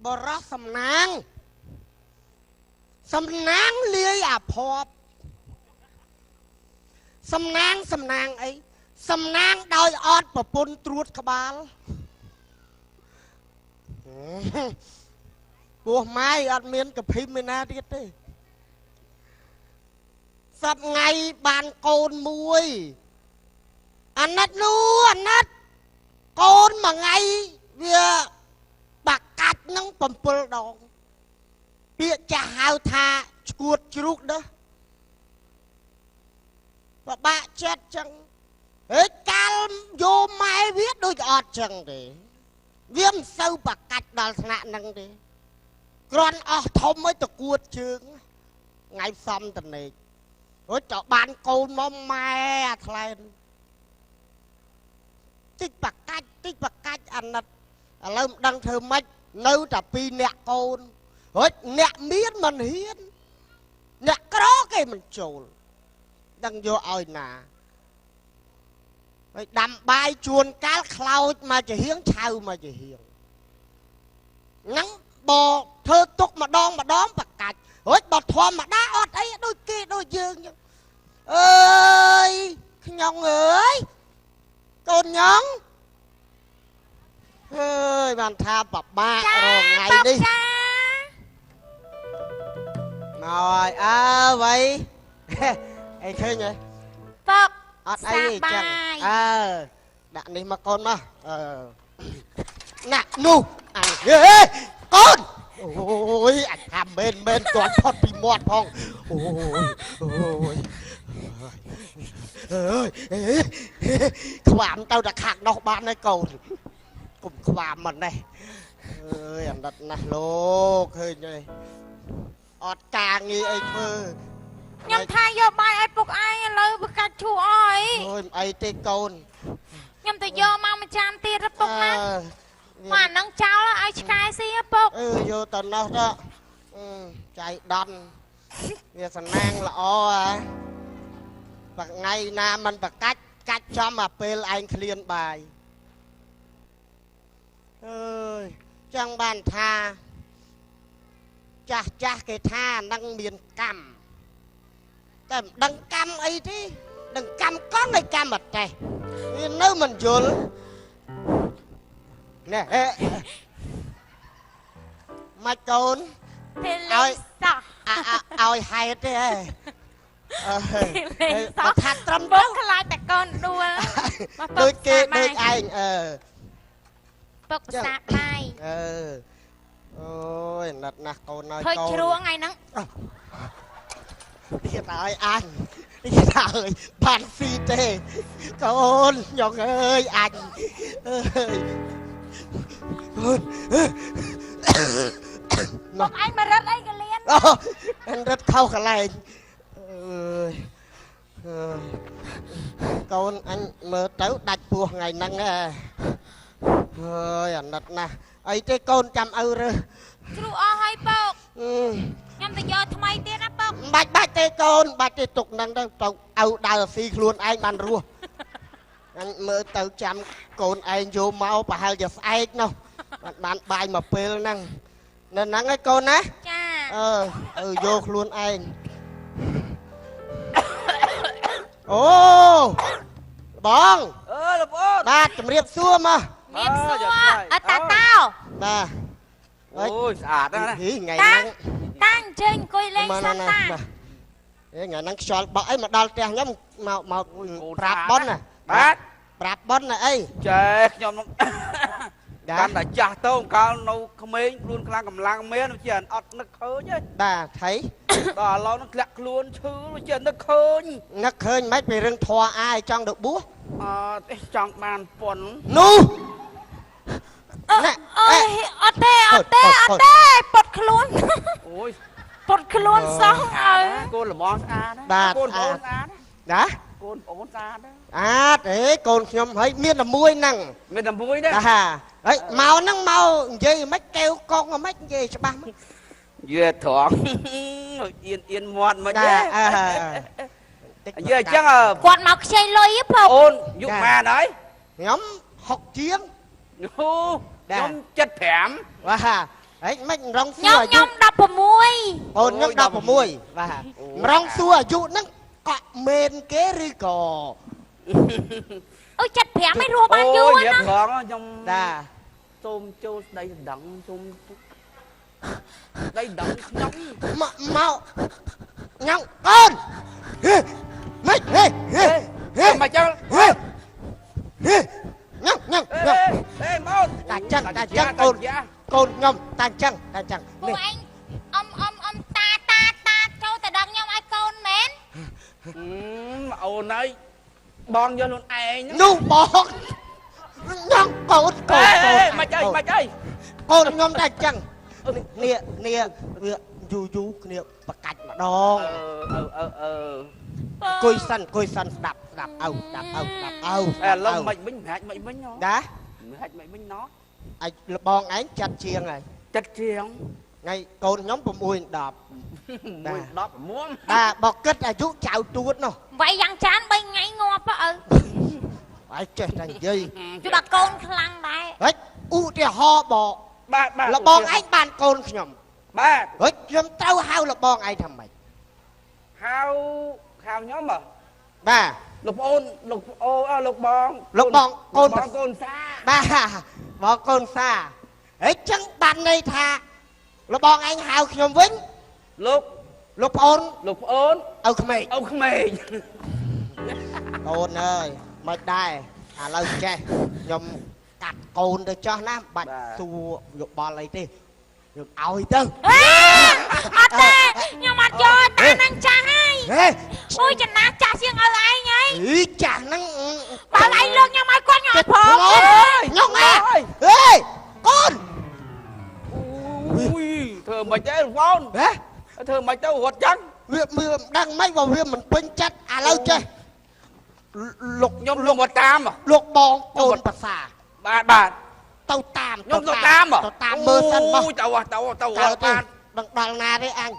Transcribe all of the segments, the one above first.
បរោះសំណាងសំណាងលាយអាភ័ព្វសំណាងសំណាងអីសំណាងដោយអត់ប្រពន្ធត្រួតក្បាលពោះម៉ាយអត់មានកភីមឯណាទៀតទេសប្ងៃបានកូនមួយអាណិតនោះអាណិតកូនមួយថ្ងៃវាបាក់កាច់នឹង7ដងពាក្យចាស់ហៅថាឈួតជ្រូកដែរបបាក់ចិត្តចឹងហេកាលយកម៉ែវាដូចអត់ចឹងទេវាមិនសូវបាក់កាច់ដល់ថ្នាក់ហ្នឹងទេគ្រាន់អស់ធំឲ្យតគួតជើងថ្ងៃផ្សំតនេករួចចបានកូនមកម៉ែអាថ្លែនតិចបាក់កាច់តិចបាក់កាច់អាណិតឥឡូវមិនដឹងធ្វើម៉េចនៅតែពីរអ្នកកូនរួចអ្នកមានមិនហ៊ានអ្នកក្រគេមិនចូលដឹងយកឲ្យណាហើយដាំបាយជួនកាលខ្លោចមកជាហៀងឆៅមកជាហៀងហ្នឹងបើធ្វើទុកម្ដងម្ដងបកាច់រួចបើធម្មតាអត់អីដូចគេដូចយើងចឹងអើយខ្ញុំអើយកូនញងអើយបានថាបបាករងថ្ងៃនេះមកហើយអើវៃអីឃើញហ៎ពុកអត់អីទេចឹងអើដាក់នេះមកកូនមកអឺណាក់នោះអញហេកូនអូយអញថាមែនមែនទាន់ផុតពីមាត់ផងអូយអូយអើយខ្វាមទៅតែខាងនោះបានហើយកូនកុំខ្វាមមិននេះអើយអាណិតណាស់លោកឃើញហើយអត់ការងារអីធ្វើខ្ញុំថាយកបាយឲ្យពុកឯងឥឡូវបកាច់ឈូអស់អីអូយមិនអីទេកូនខ្ញុំទៅយកមកមួយចានទៀតពុកណាមកអានឹងចោលឲ្យឆ្កែស៊ីពុកអឺយកទៅនោះទៅចៃដន់វាសំណាងល្អហ៎បថ្ងៃណាមិនបកាច់កាច់ចំអាពេលឯងឃ្លានបាយអើយចឹងបានថាចាស់ចាស់គេថានឹងមានកម្មតែមិនដឹងកម្មអីទេដឹងកម្មកង់ហើយកម្មអត់ទេវានៅមិនយល់ណែមកកូនឲ្យសោះឲ្យហេតុទេអើបើថាត្រឹមត្រូវខ្លាចតែកូនដួលដូចគេដូចឯងអឺពុកភាសាបាយអឺអូយអាណិតណាស់កូនហើយកូនឃើញជ្រួងថ្ងៃហ្នឹងទៀតហើយអញទៀតហើយបានស៊ីទេកូនខ្ញុំអើយអញអើយកូន ពុកឯងមករត់អីកលៀនអូអញរត់ខុសកន្លែងអើយកូនអញមើលទៅដាច់ពោះថ្ងៃហ្នឹងហ៎អើយអាណិតណាស់អីទេកូនចាំឪរើសជ្រុះអស់ហើយពុកខ្ញុំទៅយកថ្មីទៀតណាពុកបាច់បាច់ទេកូនបាច់ទេទុកហ្នឹងទៅទៅឪដើរស៊ីខ្លួនឯងបានរស់អញមើលទៅចាំកូនឯងយកមកប្រហែលជាស្អែកនោះបានបាយមកពេលហ្នឹងនៅហ្នឹងឯងកូនណាចាអឺឪយកខ្លួនឯងអូបងអឺលោកអូនបាទជំរាបសួរមកជំរាបសួរអត់តាតោបាទអូយស្អាតណាស់ថ្ងៃហ្នឹងតាអញ្ជើញអង្គុយលេងសិនតាអេថ្ងៃហ្នឹងខ្យល់បក់អីមកដល់ផ្ទះខ្ញុំមកមកប្រាប់ប៉ុនណាបាទប្រាប់ប៉ុនណាអីចេះខ្ញុំនឹងកាន់តែចាស់ទៅកាលនៅក្មេងខ្លួនខ្លាំងកម្លាំងមានជាអត់នឹកឃើញទេបាទថៃដល់ឥឡូវនឹងធ្លាក់ខ្លួនឈឺជានឹកឃើញនឹកឃើញមិនពីរឿងធွာអាយចង់ទៅបួសអត់ទេចង់បានប៉ុននោះ អើយអត់ទេអត់ទេអត់ទេពុតខ្លួនអូយពុតខ្លួនសោះអើកូនល្មមស្អាតកូនបងស្អាតណាកូនបងស្អាតអាតហេកូនខ្ញុំហើយមានតែមួយហ្នឹងមានតែមួយទេបាទហើយមកហ្នឹងមកនិយាយមិនកែវកងមិននិយាយច្បាស់មិនយេត្រង់អៀនអៀនមាត់មិនទេនិយាយអញ្ចឹងគាត់មកខ្ចីលុយផងអូនយុម៉ានហើយខ្ញុំ60ជាងអូខ្ញុំ75បាទ ហេមិនរងសួ ខ្ញុំ រអាយុ ខ្ញុំ16 អូនខ្ញុំ16បាទរងសួរអាយុហ្នឹងកក់មែនគេឬក៏ អូ75ឯងរស់បានយូរ រៀប ណា បងខ្ញុំ តា សូមចូលស្ដីដណ្ដឹងសូមស្ដីដណ្ដឹងខ្ញុំ មកមកញ៉ាំអូនហេមិនហេហេហេ មកចឹង ហេហេញ៉ាំញ៉ាំ អេ ញ៉ាំ អេមក តាចឹងតាចឹងកូន កូនខ្ញុំតាចឹងតាចឹង ពួក នេះ ឯងអ៊ំអ៊ំអ៊ំតាតាតាចូលទៅដឹងខ្ញុំឲ្យកូនមែន អូនហើយបងយកខ្លួនឯង នោះបងញ៉ាំកូនកូនកូន មកអីមកអី កូនខ្ញុំតាចឹងនេះនេះវាយូរយូរគ្នាប្រកាច់ម្ដង អឺអឺអឺ អង្គុយសិនអង្គុយសិនស្ដាប់ស្ដាប់ឪស្ដាប់ឪស្ដាប់ឪ ឥឡូវមិនវិញមិនមិនវិញណ ណា មិនមិនវិញណ ឯលបងឯងចាត់ជាងហើយ ចិត្តជាង ថ្ងៃកូនខ្ញុំ6 10 1 10 6 បាទបើគិតអាយុចៅទួតនោះ វាយយ៉ាងចាន3ថ្ងៃងាប់ហ៎ឪ ឯងចេះតែនិយាយ ជួយបើកូនខ្លាំងដែរ ហិចឧទាហរណ៍ប បាទបាទ លបងឯងបានកូនខ្ញុំ បាទ ហិចខ្ញុំត្រូវហៅលបងឯងថាម៉េច ហៅហៅខ្ញុំហ៎ បាទ លោកប្អូនលោកអូលោកបង លោកបងកូន បងកូនសា បាទបងកូនសាហិចចឹងបានន័យថាលបងឯងហៅខ្ញុំវិញ លោក លោកប្អូន លោកប្អូន ឪក្មេក ឪក្មេក កូនអើយមិនដែរឥឡូវចេះខ្ញុំកាត់កូនទៅចោះណាបាច់សួរយោបល់អីទេខ្ញុំឲ្យទៅ អេអត់ទេខ្ញុំអត់យកតានឹងចាស់ហើយ ហេ អូយចំណាស់ចាស់ជាងឪឯងហើយ អីចាស់ហ្នឹង បើឯងលើកខ្ញុំឲ្យគាត់ខ្ញុំអត់ព្រម ខ្ញុំអើហេកូន អូយធ្វើមិនទេបងប្អូន ហេ ធ្វើមិនទៅរត់ចឹង វាមិនដឹងមិនបើវាមិនពេញចិត្តឥឡូវចេះលោក ខ្ញុំលោកមកតាម លោកបងកូនប្រសា បាទបាទ ទៅតាម ខ្ញុំទៅតាម ទៅតាមមើលសិនមក ទៅទៅទៅ ទៅ រត់បាន ដឹងដល់ណាទេអញ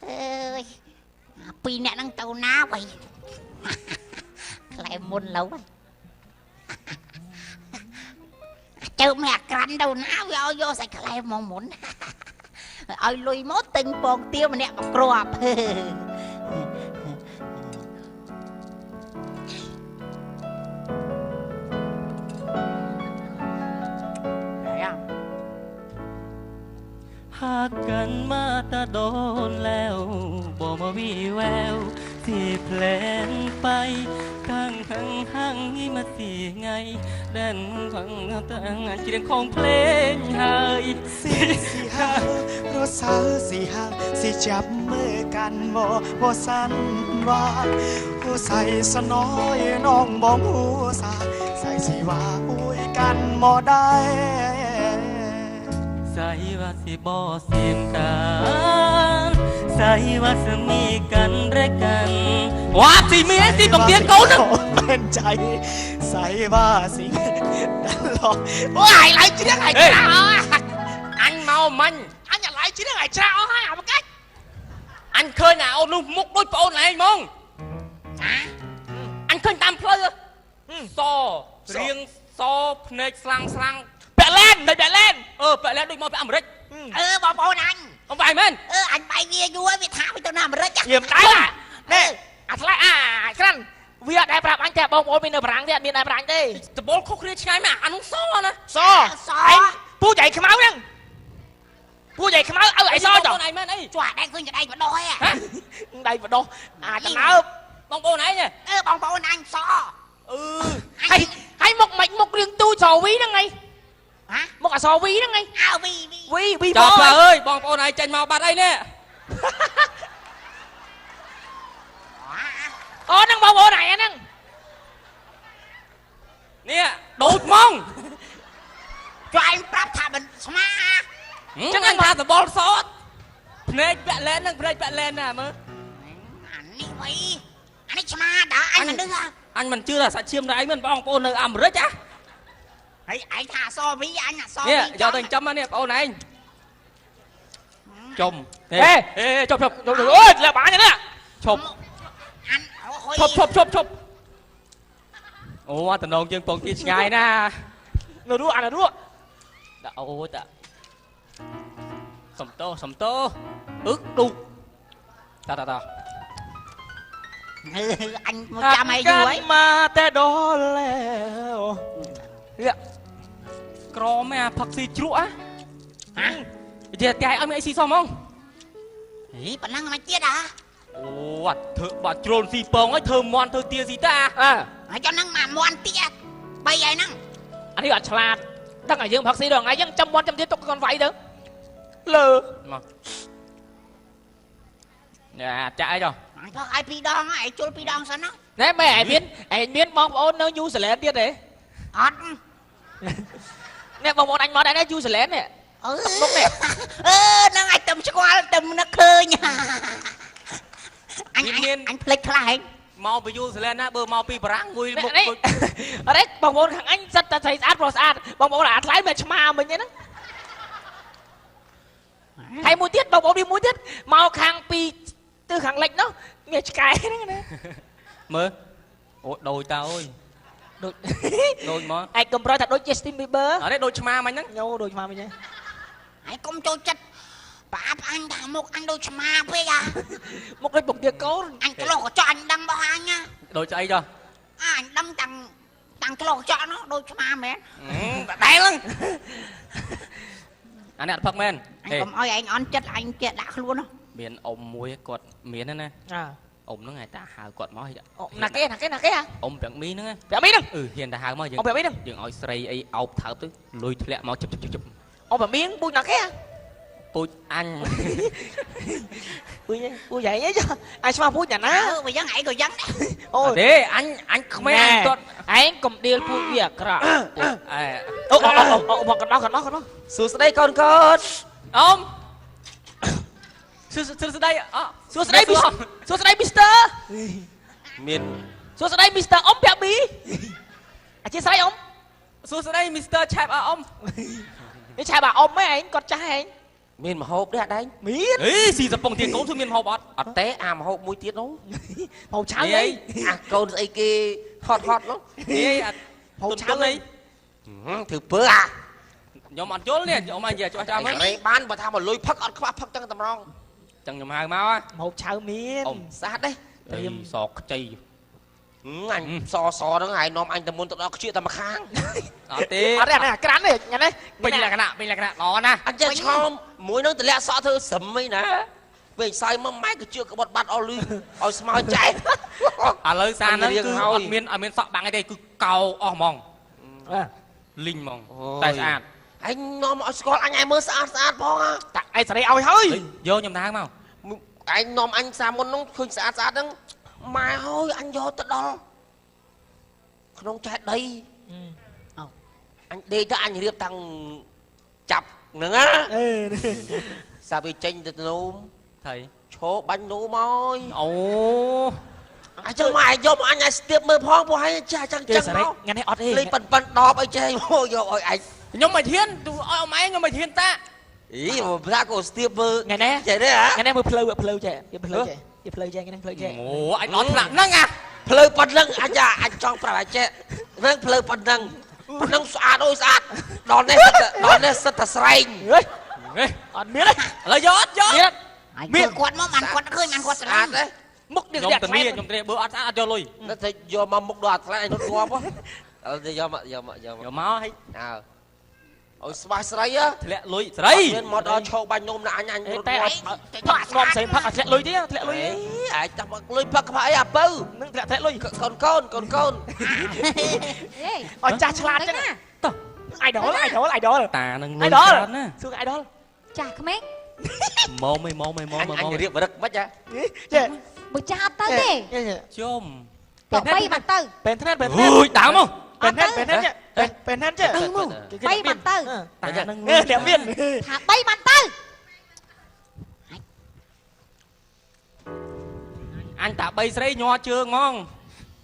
អើយពីរអ្នកហ្នឹងទៅណាវ៉ៃក្លែមុនឡូវជើមិនអាក្រាន់ទៅណាវាឲ្យយកសាច់ក្លែមកមុនឲ្យលុយមកទិញពងទាម្នាក់មួយគ្រាប់ หากกันมาตาโดนแล้วบ่มาวีแววสิแพลนไปตั้งหังหังนี่มาสีไงเดินฟังตั้งเจียงของเพลงไฮ สีสีหารถสาวสีหาสีจับมือกันบ่บ่สันว่าผู้ใส่สน้อยน้องบ่หูสาใส่สีว่าอุ้ยกันบ่ได้ ใส่ว่าสิบ่เสียงกันใส่ว่าสิมีกันและกันว้าสิมีสิต้องเตียงกูนึง เป็นใจใส่ว่าสิหลอกโอ้ยไหลเจียงไหลจ้า អញមកមិញ อันอย่าไหลเจียงไหลจ้าเอาให้เอามาใกล้ អញឃើញអាអូននោះមុខដូចប្អូនឯងហ្មងអញឃើញតាមផ្លូវសរៀងសភ្នែកស្លាំងស្លាំងពាក់ឡែនដូចពាក់ឡែនអឺពាក់ឡែនដូចមកពីអាមេរិក អឺបងប្អូនអញ អ៊ំបាយមែន អឺអញបាយវាយូរហើយវាថាវាទៅណាអាមេរិក យាមដែរ ណែអាថ្លៃអាក្រាន់វាអត់ដែលប្រាប់អញតែបងប្អូនមាននៅបារាំងទេអត់មានដែលប្រាប់អញទេ ដបលខុសគ្នាឆ្ងាយមែនអានោះសណា សឯងពូចៃខ្មៅហ្នឹងពូចៃខ្មៅឲ្យឯងសចុះ បងប្អូនឯងមែនអី ជួដែរឃើញដៃបដោះហ៎ ដៃបដោះអាចណើប បងប្អូនឯង អឺបងប្អូនអញស អឺ ហើយហើយមុខមិនមុខរៀងទូចវីហ្នឹងឯង ហ៎ មុខអសវីហ្នឹងឯង អើវីវី វីវី ចាប់ផ្លូវអើយបងប្អូនឯងចេញមកបាត់អីនេះ អូហ្នឹងបងប្អូនឯងហ្នឹង នេះដូចហ្មង ជួឯងប្រាប់ថាមិនស្មា ចឹងអញថាដបលសភ្នែកពាក់ឡែនហ្នឹងភ្នែកពាក់ឡែនណាមើល អានេះវីអានេះស្មាដល់អញមិនដឹង អញមិនជឿថាសាច់ឈាមដល់ឯងមិនបងប្អូននៅអាមេរិកហ៎ ហើយឯងថាអសវីអញអសវី នេះយកទៅចិញ្ចឹមនេះបងប្អូនឯងចំហេហេជប់ជប់អូយលាក់បាញ់នេះឈប់ឈប់ឈប់ឈប់ឈប់អូតំណងយើងពងទាឆ្ងាយណា នៅរក់អានរក់ ដាក់អូតាសំតោសំតោអឹកឌុកតាតាតា អញមកចាំឲ្យយូរហើយ មកតែដល់แล้ว ក្រមែអាផឹកស៊ីជ្រក់ហ៎និយាយតែអត់មានអីស៊ីសោះហ្មង ហីប៉ុណ្ណឹងមិនទៀតហ៎ អូអត់ធ្វើបាត់ជ្រូនស៊ីពងហើយធ្វើមន់ធ្វើទាស៊ីតា ហើយចុះហ្នឹងមកមន់ទាបីហើយហ្នឹង អានេះអត់ឆ្លាតដឹងឲ្យយើងផឹកស៊ីដល់ថ្ងៃយើងចាំមន់ចាំទាទុកកូនវាយទៅលើ មកញ៉ាចាក់អីចុះ អញផឹកឲ្យពីរដងហើយជុលពីរដងសិនណា ណែម៉ែឯងមានឯងមានបងប្អូននៅញូហ្សេឡែនទៀតទេ អត់ នេះបងប្អូនអញមកដែរណាញូហ្សេឡែននេះ អឺមុខនេះអឺហ្នឹងឯងទៅស្គាល់ទៅនឹកឃើញអញអញភ្លេចខ្លះហែង មកពីញូហ្សេឡែនណាបើមកពីបារាំងមួយមុខ នេះអរេបងប្អូនខាងអញសិតតែស្រីស្អាតប្រុសស្អាតបងប្អូនអាថ្លៃមិនឆ្មាមិញហ្នឹងហើយមួយទៀតបងប្អូនមួយទៀតមកខាងពីទិសខាងលិចនោះមានឆ្កែហ្នឹងណា មើលអូដូចតើអើយ ដូច ដូចមក ឯងកុំប្រយថាដូច Justin Bieber អរេដូចឆ្មាមិញហ្នឹង ញោដូចឆ្មាមិញហ្នឹង ឯងកុំចូលចិត្តប្រអាប់អញថាមុខអញដូចឆ្មាពេកអា មុខដូចពុកទាកូន អញឆ្លោះកញ្ចក់អញដឹងរបស់អញណា ដូចស្អីចុះ អញដឹងតាំងតាំងឆ្លោះកញ្ចក់នោះដូចឆ្មាមែន ដដែលហ្នឹងអានេះអត់ផឹកមែន អញកុំឲ្យឯងអន់ចិត្តអញចេះដាក់ខ្លួន មានអ៊ំមួយគាត់មានណាអ៊ំហ្នឹងឯតាហៅគាត់មក ណាគេណាគេណាគេ អ៊ំប្រាំងមីហ្នឹង ប្រាំងមីហ្នឹង អឺហ៊ានតែហៅមកយើង អ៊ំប្រាំងមីហ្នឹង យើងឲ្យស្រីអីអោបថើបទៅលុយធ្លាក់មកជិបជិបជិប អ៊ំប្រាំងមីពូជណាគេ ពូជអញ ពូជពូជឯងចុះអញស្មាពូជណាណា អើបើយ៉ាងឯងក៏យ៉ាងដែរ អូ ទេអញអញក្មេងអញគាត់ ឯងកុំដៀលពូជវាអាក្រក់ អេ អូអូអូមកកណ្ដោះកណ្ដោះកណ្ដោះ សួស្តីកូនកូន អ៊ំសួស្តីអ សួស្តីសួស្តីមីស្ទ័រ មាន សួស្តីមីស្ទ័រអ៊ំប្រាក់ប៊ីអធិស្ឋានអ៊ំ សួស្តីមីស្ទ័រឆែបអ៊ំ នេះឆែបអ៊ំហ៎ឯងគាត់ចាស់ឯង មានមហូបទេអត់ឯង មាន អេស៊ីសពងទាកូនធ្វើមានមហូបអត់ អត់ទេអាមហូបមួយទៀតនោះ ហូបឆៅអី អាកូនស្អីគេហត់ហត់នោះ នេះអា ហូបឆៅអី ធ្វើពើអា ខ្ញុំអត់យល់នេះខ្ញុំអញនិយាយច្បាស់ចាំហ្នឹង បានបើថាមកលុយផឹកអត់ខ្វះផឹកចឹងតម្រង ចឹងខ្ញុំហៅមក មហូបឆៅមាន អ៊ំ ស្អាតទេ ត្រៀមសខ្ចី អញសសហ្នឹងហើយនាំអញទៅមុនទៅដល់ខ្ជិះតែម្ខាង អត់ទេ អត់ទេអាក្រាន់ទេញ៉ាំនេះ ពេញលក្ខណៈពេញលក្ខណៈល្អណាស់ អញចេះឆោមមួយហ្នឹងតម្លាក់សក់ធ្វើសឹមអីណាពេលខ្សោយមកម៉ែក៏ជឿក្បត់បាត់អស់លឺឲ្យស្មោចែក ឥឡូវសារហ្នឹងគឺអត់មានអត់មានសក់បាំងអីទេគឺកោអស់ហ្មងលីងហ្មងតែស្អាត អញនាំឲ្យស្គាល់អញឲ្យមើលស្អាតស្អាតផង តាឯងសេរីឲ្យហើយ យកខ្ញុំទៅមក ឯងនាំអញសាមុនហ្នឹងឃើញស្អាតស្អាតហ្នឹងម៉ែហើយអញយកទៅដល់ក្នុងចេតីអញដេកទៅអញរៀបតាំងចាប់ហ្នឹងណាសាវាចេញទៅនោម ថៃ ឈោបាញ់នោមហើយ អូ អញ្ចឹងមកឯងយកមកអញឲ្យស្ទាបមើលផងពួកឯងចាស់ចឹងចឹងមក ថ្ងៃនេះអត់ទេ លេងប៉ិនប៉ិនដបអីចេះមកយកឲ្យឯង ខ្ញុំមិនហ៊ានឲ្យអ៊ំឯងខ្ញុំមិនហ៊ានតា អីប្រាក់ក៏ស្ទាបមើល ថ្ងៃនេះ ចេះទេហ៎ ថ្ងៃនេះមើលផ្លូវផ្លូវចេះផ្លូវចេះផ្លូវចេះថ្ងៃនេះផ្លូវចេះ អូអញដល់ថ្នាក់ហ្នឹងអា ផ្លូវប៉ុណ្ណឹងអញអញចង់ប្រាប់អញចេះហ្នឹងផ្លូវប៉ុណ្ណឹងប៉ុណ្ណឹងស្អាតអូយស្អាតដល់នេះដល់នេះសិតតែស្រែង ហេអត់មានទេ ឥឡូវយកអត់យក មានគាត់មកបានគាត់ឃើញបានគាត់ស្អាត ទេ មុខនេះ ខ្ញុំធានាខ្ញុំធានាបើអត់ស្អាតអត់យកលុយ តែទៅយកមកមុខដល់អាថ្លៃអញរត់ងាប់ហ៎ទៅយកមកយកមកយក យកមកឲ្យ អើឲ្យស្វាស្រីហ៎ ធ្លាក់លុយស្រី មានមកដល់ឈោបាញ់នំណាអញអញរត់ តែ ងាប់ ផឹកស្ងំស្រីផឹកឲ្យធ្លាក់លុយទេធ្លាក់លុយ អីឯងតាលុយផឹកខ្វះអីអាពៅ នឹងធ្លាក់ធ្លាក់លុយក ូនកូនកូនកូន អត់ចាស់ឆ្លាតចឹងតោះ idol idol idol តានឹងលុយ idol ណាសួរ idol ចាស់ក្មេង មកមិនមកមិនមក អញអញរៀបរឹកមិនហ៎ ចេះ បើចាស់អត់ទៅទេ ជុំ ទៅបីបានទៅ ពេលថ្នាក់ពេលថ្នាក់ អើយដើមមក ពេលថ្នាក់ពេលថ្នាក់ពេលថ្នាក់ចេះ បីបានទៅ តានឹង លុយអ្នកមាន ថាបីបានទៅ អញតាបីស្រីញ័រជើងហ្មង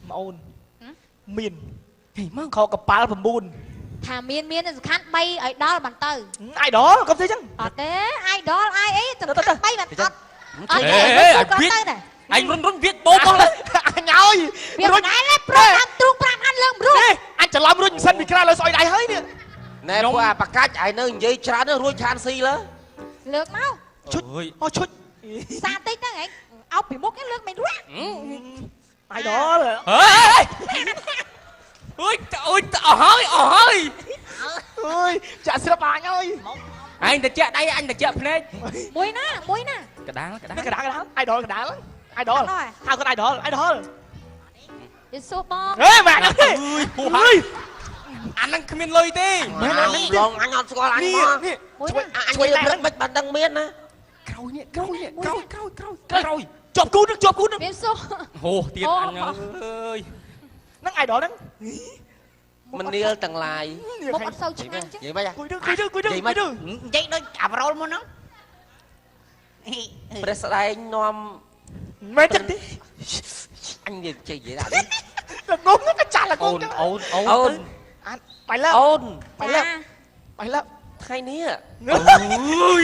ប្អូន មាន ហេមក ខកប៉ាល់9 ថាមានមានសំខាន់3ឲ្យដល់បានទៅ អាយដល់កុំទេចឹង អត់ទេអាយដល់អាយអីសំខាន់3បានអត់អត់ អេ ទេ អញ ក៏ទៅដែរ អញរុនរុនវាបោកមក អញឲ្យ វាមិនដែរទេព្រោះតាមទ្រូង5អានលើករួច នេះអញច្រឡំរួចមិនសិនពីក្រៅលើស្អុយដៃហើយនេះ ណែពួកអាបកាច់ឯនៅនិយាយច្រើនរួចឆានស៊ីលើ លើកមក ឈុចអូឈុច សាតិចហ្នឹងឯងអោបពីមុខឯងលើកមិនរួច អាយដល់ ហេអើយអើយអស់ហើយអស់ហើយ អើយចាក់ស្រាប់អញអើយ អញតិចដៃអញតិចភ្នែក មួយណាមួយណា កដាលកដាល នេះកដាលកដាលអាយដល់កដាលអាយដល់ហៅគាត់អាយដល់អាយដល់ យេស៊ូបង ហេម៉ាក់ហ្នឹង ហូហើយអាហ្នឹងគ្មានលុយទេ ឡងអញអត់ស្គាល់អញ នេះ មក នេះ មួយណា អញនិយាយព្រឹកមិនបានដឹងមានណា ក្រោយនេះក្រោយនេះក្រោយក្រោយក្រោយក្រោយ ជាប់គូនឹងជាប់គូនឹង មានស៊ូ ហូទៀតអញអើយ ហ្នឹងអាយដល់ហ្នឹង មនាលទាំងឡាយ មុខអត់សូវឆ្ងាញ់ចឹង និយាយមិន គួយទៅគួយទៅគួយទៅគួយទៅ និយាយដូចអាប្រោលមុនហ្នឹង ព្រះស្ដែងនាំ មែនចឹងទេ អញនិយាយចេះនិយាយដាក់នេះ ល្ងងក៏ចាស់ល្ង អូន ងចឹង អូនអូន អូន អានបាយលើ អូន បាយលើបាយលើ ថ្ងៃនេះ អើយ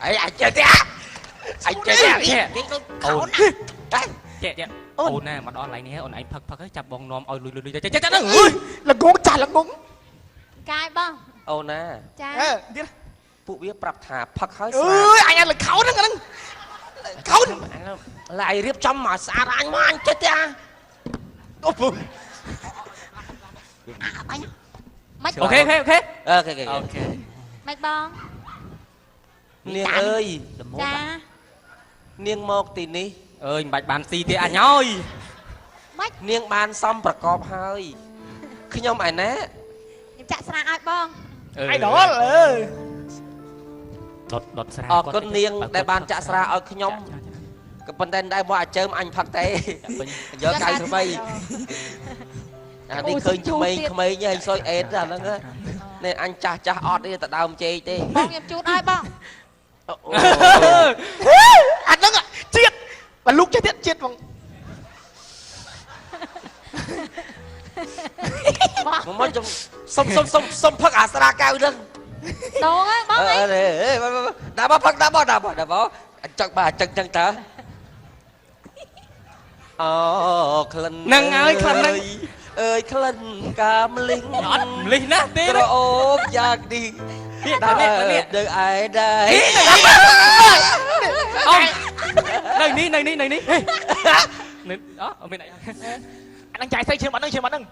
អីអញចេះទេអញចេះទេនេះដូចខោណាតែ ចេះចេះអូនណាមកដល់កន្លែងនេះអូនឯងផឹកផឹកហើយចាប់បងនាំឲ្យលុយលុយចេះចេះហ្នឹងអើយ ល្ងងចាស់ល្ងង កាយបង អូនណា ចា អើទៀត ពួកវាប្រាប់ថាផឹកហើយ អើ ស្អាត យអញអាលខោហ្នឹងហ្នឹងខោ ឡាយរៀបចំមកស្អាតអញមកអញចេះទេអា អូពុ បាញ់ មិន អូខេអូខេអូខេ អូខេ អូខេ មិនបង នាងអើយ ចា នាងមកទីនេះ អើយមិនបាច់បានស៊ីទេអញអើយ មិន នាងបានសំប្រកបហើយខ្ញុំឯណា ខ្ញុំចាក់ស្រាឲ្យបង អាយដល់អើ ដុតដុតស្រា អរគុណនាងដែលបានចាក់ស្រាឲ្យខ្ញុំក៏ប៉ុន្តែដែរមកអាចើមអញផឹកទេយក93អានេះឃើញក្មេងក្មេងហើយសុយអេតអាហ្នឹងនេះអញចាស់ចាស់អត់ទេតដើមជែកទេ បងខ្ញុំជូតឲ្យបង អាហ្នឹងជាតិបើលូកចេះទៀតជាតិហ្មង បង មកខ្ញុំសុំសុំសុំសុំផឹកអាស្រាកៅហ្នឹង ដងហើយបងអី អេដាក់មកផឹកដាក់មកដាក់មកដាក់មកអញ្ចឹងបាទអញ្ចឹងចឹងតើអូក្លិន ហ្នឹងហើយក្លិនហ្នឹង អើយក្លិនកាមលីង អត់ម្លិះណាស់ទេ ក្រអូបយ៉ាងនេះ នេះដល់នេះនេះ នៅឯដែរ អ៊ំនៅនេះនៅនេះនៅនេះនៅអូមានអី អាហ្នឹងចាយស្រីឈាមអត់ហ្នឹងឈាមអត់ហ្នឹង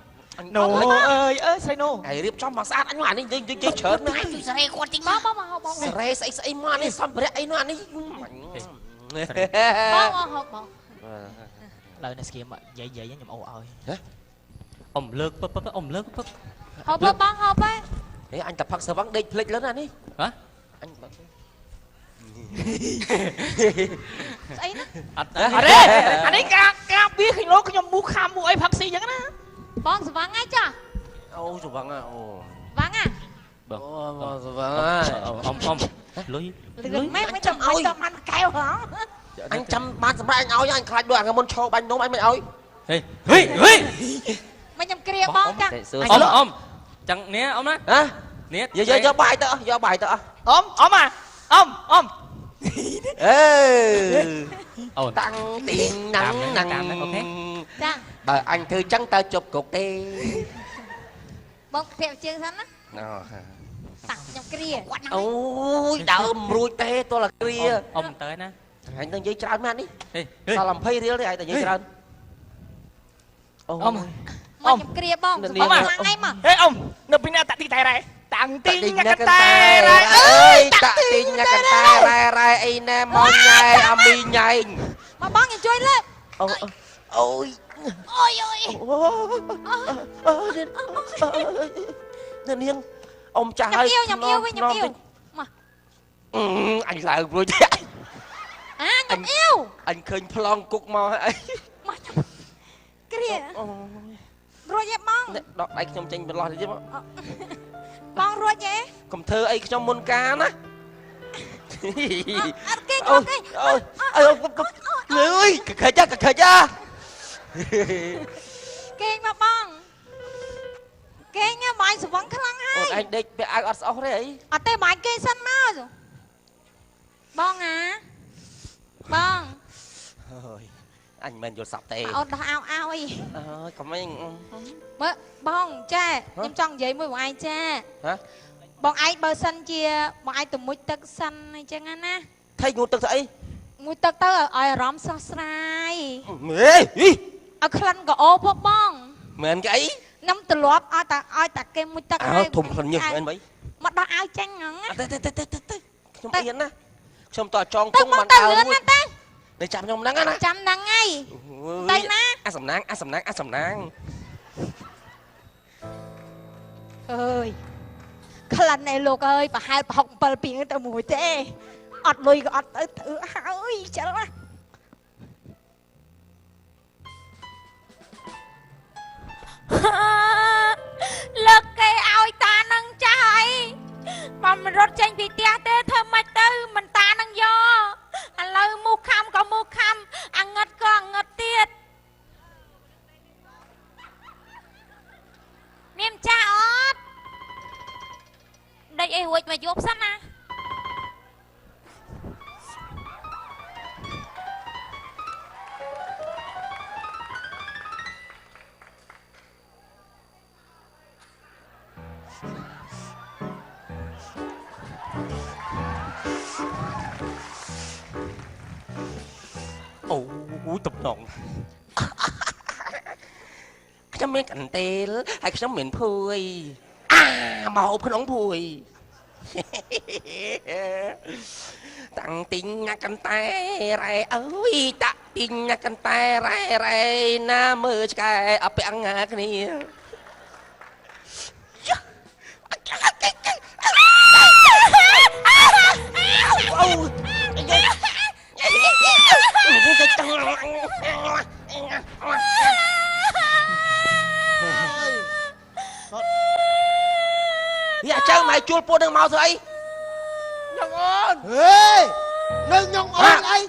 ណូអើយអើយស្រីណូ ហើយរៀបចំមកស្អាតអញមកអានេះនិយាយនិយាយច្រើនណាស់ ហើយជួយសេរីគាត់តិច បង មក បងមកហូបបង សេរីស្អីស្អីមកអានេះសម្ភារៈអីនោះអានេះ បងមកហូបបង ឡើយនៅស្គៀមនិយាយនិយាយខ្ញុំអូឲ្យ អ៊ំលើកពឹបពឹបអ៊ំលើកពឹប ហូបបងហូបហើយ ហេអញតែផឹកស្វឹងដេកភ្លេចលឿនអានេះ ហ៎ អញ ស្អីណា អត់ អត់ទេអានេះការការវាឃើញលោកខ្ញុំមូខាំមូអីផឹកស៊ីអញ្ចឹងណា បងស្វាងហើយចា អូស្វឹងអូ ស្វាងហ่ะ បង អូស្វឹង អ៊ំអ៊ំលុយ លឿនមែនមិនចាំឲ្យតបានកែវហ៎ អញចាំបានសម្រាប់អញឲ្យអញខ្លាចដូចអាមុនឈោបាញ់នំអញមិនឲ្យ ហេហេហេ មិនខ្ញុំគ្រាបងចា អ៊ំអ៊ំចឹងនេះអ៊ំណា ហ៎ នេះ យកយកយកបាយទៅយកបាយទៅអស់ អ៊ំអ៊ំអាអ៊ំអ៊ំ អេ អូន តាំងទីងណាំងណាំង អូខេ ចា បើអញធ្វើចឹងតើជប់គុកទេ បងធាក់ជើងសិនណា អូ តាំងខ្ញុំគ្រា គាត់ហ្នឹង អូយដើមរួចទេទល់តែគ្រា អ៊ំទៅណា អញនឹងនិយាយច្រើនមែននេះ ហេ សល់20រៀលទេឯងតែនិយាយច្រើនអូ អ៊ំ មកខ្ញុំគ្រាបងស្វាងហើយមក ហេអ៊ំនៅពីនេះតាក់ទីតែរ៉ែតាំងទីញ៉ាកតែរ៉ែ អើយតាក់ទីញ៉ាកតែរ៉ែរ៉ែអីណែមកញ៉ែអាមីញ៉ែង មកបងខ្ញុំជួយលើក អូអូយ អូយអូយ អូអូនាងអ៊ំចាស់ហើយ ខ្ញុំអៀវវិញខ្ញុំអៀវមក អញឡើងរួច អាខ្ញុំអៀវ អញឃើញប្លង់គុកមកហើយ មកខ្ញុំគ្រា អូ រួចទេបង ដកដៃខ្ញុំចេញបន្លោះទៀតមក បងរួចទេ កុំធ្វើអីខ្ញុំមុនការណា អត់គេអត់គេ អូយអូយលឿយកខិចកខិច គេងមកបងគេងណាបងឯងស្វឹងខ្លាំងហើ អូន យ ឯងដេកពាក់អាវអត់ស្អុះទេអី អត់ទេបងឯងគេងសិនមកបងអាបង ហើយអញមិនមែនយល់សពទេ អូនដោះអាវអើយ អើយកុំអី មើលបងចាខ្ញុំចង់និយាយមួយបងឯងចា ហ៎ បងឯងបើសិនជាបងឯងទៅមុជទឹកសិនអញ្ចឹងណា ថៃងូតទឹកស្អី មួយទឹកទៅឲ្យអារម្មណ៍ស្រស់ស្រាយ ហេអី ឲ្យក្លិនក៏អូផងបង មែនគេអី ខ្ញុំទលាប់ឲ្យតាឲ្យតាគេមួយទឹក អើធំក្លិនញើសមែនបី មកដោះអាវចេញហ្នឹង អត់ទេទេទេទេខ្ញុំអៀនណាខ្ញុំតចង ទៅ ទុង បងទៅ បានដើររួច លឿនណាស់ទេ នេះចាំខ្ញុំហ្នឹងណា ចាំហ្នឹងហើយទៅណា អាសំណាងអាសំណាងអាសំណាង អើយក្លិនឯលោកអើយប្រហែលប្រហុក7ពីងទៅមួយទេអត់លុយក៏អត់ទៅទៅហើយចឹងណាលើកគេឲ្យតានឹងចាស់អីបើមិនរត់ចេញពីផ្ទះទេធ្វើម៉េចទៅមិនតានឹងយកឥឡូវមូសខំក៏មូសខំអាងឹតក៏អាងឹតទៀតមានចាស់អត់ដេកអីរួចមកយប់សិនណា អូយតំណងខ្ញុំមានកន្ទេលហើយខ្ញុំមានភួយអាមកហូបក្នុងភួយតាំងទីងណាកន្តែរ៉ែអើយតាក់ទីងណាកន្តែរ៉ែរ៉ែណាមើលឆ្កែអពាក់ងាគ្នាអូយ៉ាចៅម៉ែជួលពួកនឹងមកធ្វើអី ញងអូន ហេនៅញងអូនអី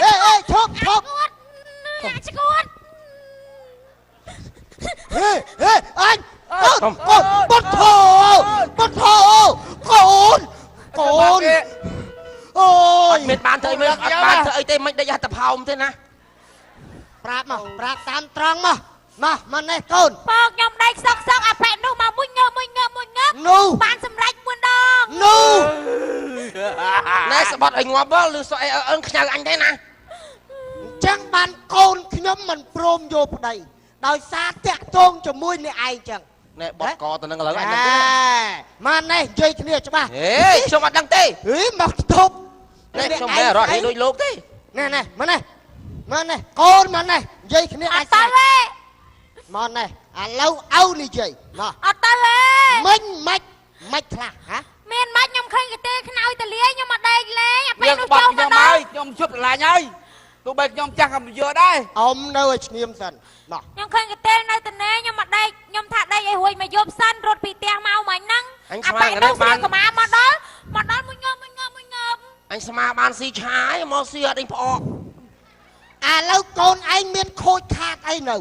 ហេហេឈប់ឈប់ អាចឈួត ហេហេអញកូនកូនពុតធោពុតធោកូនកូនអូ យ អត់មានបានធ្វើអីមិនអត់បានធ្វើអីទេមិនដេកហត្ថផោមទេណា ប្រាប់មកប្រាប់តាមត្រង់មកមកមកនេះកូន បងខ្ញុំដេកសក់សក់អាផែនោះមកមួយងើមួយងើមួយងើ នោះ បានសម្រេច4ដង នោះ ណែសបត់ឲ្យងាប់ឬសក់អីអឹងខ្ញៅអញទេណា អញ្ចឹងបានកូនខ្ញុំមិនព្រមយកប្តីដោយសារតាក់ទងជាមួយអ្នកឯងចឹង ណែបត់កទៅនឹងឥឡូវអញដឹងទេ មកនេះនិយាយគ្នាច្បាស់ ហេខ្ញុំអត់ដឹងទេ ហេមកទប់ ណែខ្ញុំមិនរត់ឲ្យដូចលោកទេ ណែណែមកនេះមកនេះកូនមកនេះនិយាយគ្នា អត់ទៅទេ មកនេះឥឡូវឪនិយាយមក អត់ទៅទេ មិញម៉ាច់ម៉ាច់ខ្លះហ៎ មានម៉ាច់ខ្ញុំឃើញគេទេខ្នើយតលាយខ្ញុំមកដេកលេងអាពេល យើងបត់ នោះចូល ខ្ញុំហើ មកដល់ យខ្ញុំជប់ឆ្លាញ់ហើយទោះបីខ្ញុំចាស់ក៏មិនយកដែរ អ៊ំនៅឲ្យឈ្នាមសិនមក ខ្ញុំឃើញគេទេនៅតនេខ្ញុំមកដេកខ្ញុំថាដេកឲ្យរួចមកយប់សិនរត់ពីផ្ទះមកមិញហ្នឹងអាពេលនោះស្រៀកកម្មាមកដល់មកដល់មួយងើមួយងើមួយងើ អញស្មាបានស៊ីឆាយមកស៊ីអត់ដេញផ្អក ឥឡូវកូនឯងមានខូចខាតអីនៅ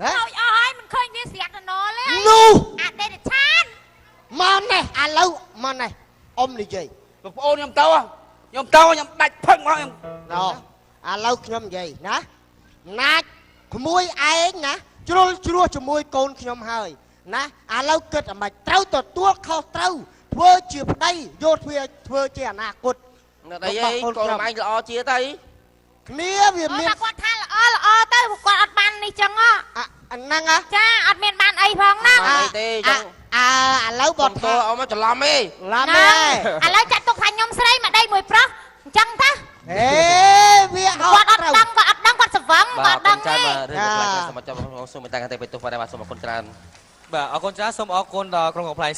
ហ៎ ហើយអស់ហើយមិនឃើញវាស្រាក់តំណទេ នោះ អាដេកឆាន មកនេះឥឡូវមកនេះអ៊ំនិយាយ បងប្អូនខ្ញុំទៅខ្ញុំទៅខ្ញុំដាច់ផឹកមកខ្ញុំ ណោឥឡូវខ្ញុំនិយាយណាណាចក្មួយឯងណាជ្រុលជ្រោះជាមួយកូនខ្ញុំហើយណាឥឡូវគិតអាម៉េចត្រូវទទួលខុសត្រូវធ្វើជាប្តីយកធ្វើជាអនាគត ណែអីកូនឯងល្អជាទៅ គ្នាវាមាន តែគាត់ថាល្អល្អទៅគាត់អត់បាននេះចឹងហ៎ អាហ្នឹងហ៎ ចាអត់មានបានអីផងណា បានអីទេចឹង អើឥឡូវប បង ត់ថា តអមច្រឡំទេ ឡាំទេ ឥឡូវចាត់ទុកថាខ្ញុំស្រីមកដីមួយប្រុសអញ្ចឹងតា ហេវាអ គាត់ ត់ត្រូវ អត់ដឹងគាត់អត់ដឹងគាត់ស្វឹង បាទ គាត់ដឹង ចា ទេ បាទរឿងខ្លាចសម្រាប់ចាំសូមមេត្តាកន្ទេបេទោសបាទសូមអរគុណច្រើន បាទអរគុណច្រើនសូមអរគុណដល់ក្រុមកំប្លែង